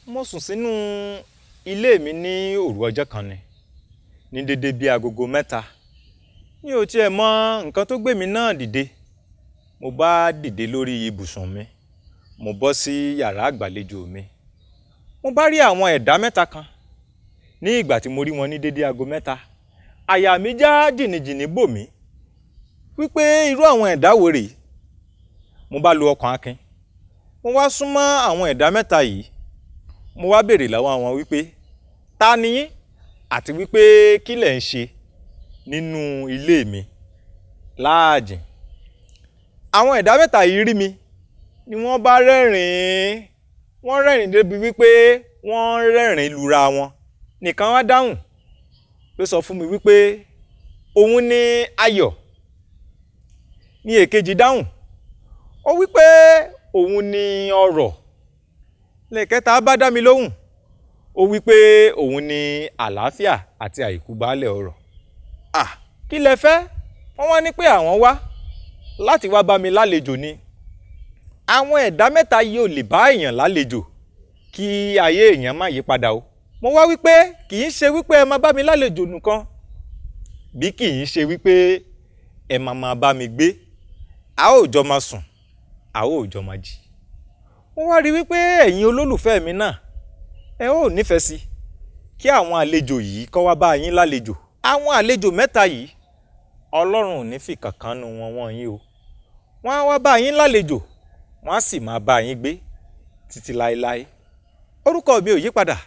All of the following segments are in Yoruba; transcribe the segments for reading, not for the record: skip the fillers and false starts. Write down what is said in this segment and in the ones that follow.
Mo sùn sínú ilé mi ní òru ọjọ́ kan ni, ní dédé bí agogo 3. Mi ò tiẹ̀ mọ nǹkan tó gbé mi náà dìde. Mo bá dìde lórí ibùsùn mi, mo bọ́ sí yàrá àgbàlejò mi. Mo bá rí àwọn ẹ̀dá mẹ́ta kan. Ní ìgbà tí mo rí wọn ní dédé aago 3, àyà mi já jìnnìjìnnì bò mí wípé irú àwọn ẹ̀dá wo rèé. Mo bá lo ọkàn akin. Mo wá súnmọ́ àwọn ẹ̀dá mẹ́ta yìí. Mo wá béèrè lọ́wọ́ wọn wípé, ta ni yín àti wípé kí lẹ̀ ń ṣe nínú ilé mi láàjìn. Àwọn ẹ̀dá mẹ́ta yìí rí mi ni wọ́n bá rẹ́rìn-ín. Wọ́n rẹ́rìn-ín débi wípé wọ́n rẹ́rìn-ín lura wọn. Nìkan wá dáhùn ló sọ fún mi wípé òun ni Ayọ̀. Ní èkejì dáhùn, ó wípé òun ni Ọrọ̀. Lẹ́ẹ̀kẹta bá dá mi lóhùn, ó wípé òun ni Àlàáfíà àti Àìkú baálẹ̀ ọrọ̀. À, kí lẹ fẹ́? Wọ́n wá ní pé àwọn wá láti wá bá mi lálejò ni. Àwọn ẹ̀dá mẹ́ta yìí ò lè bá èèyàn lálejò kí ayé èèyàn má yí padà o. Mo wá wípé kì í ṣe wípé ẹ máa bá mi lálejò nìkan, bí kì í ṣe wípé ẹ máa máa bá mi gbé. A ó jọ máa sùn, a ó jọ máa jí. Mo wá rí wípé ẹ̀yin olólùfẹ́ mi náà, ẹ ó nífẹ̀ẹ́ sí kí àwọn àlejò yìí kó wá bá yín lálejò. Àwọn àlejò mẹ́ta yìí, Ọlọ́run ò ní fi kankan nu wọn wọ́n yín o. Wọ́n á wá bá yín lálejò, wọ́n á sì máa bá yín gbé títí láéláé. Orúkọ mi ò yí padà.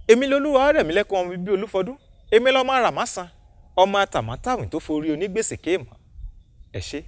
Èmi lOlúwarẹ̀mílẹ́kún ọmọ bíbí Olúfọdún. Èmi lọmọ Àràmásàn, ọmọ àtàmátàwìn tó forí onígbèsè kéèmọ̀. Ẹ ṣé.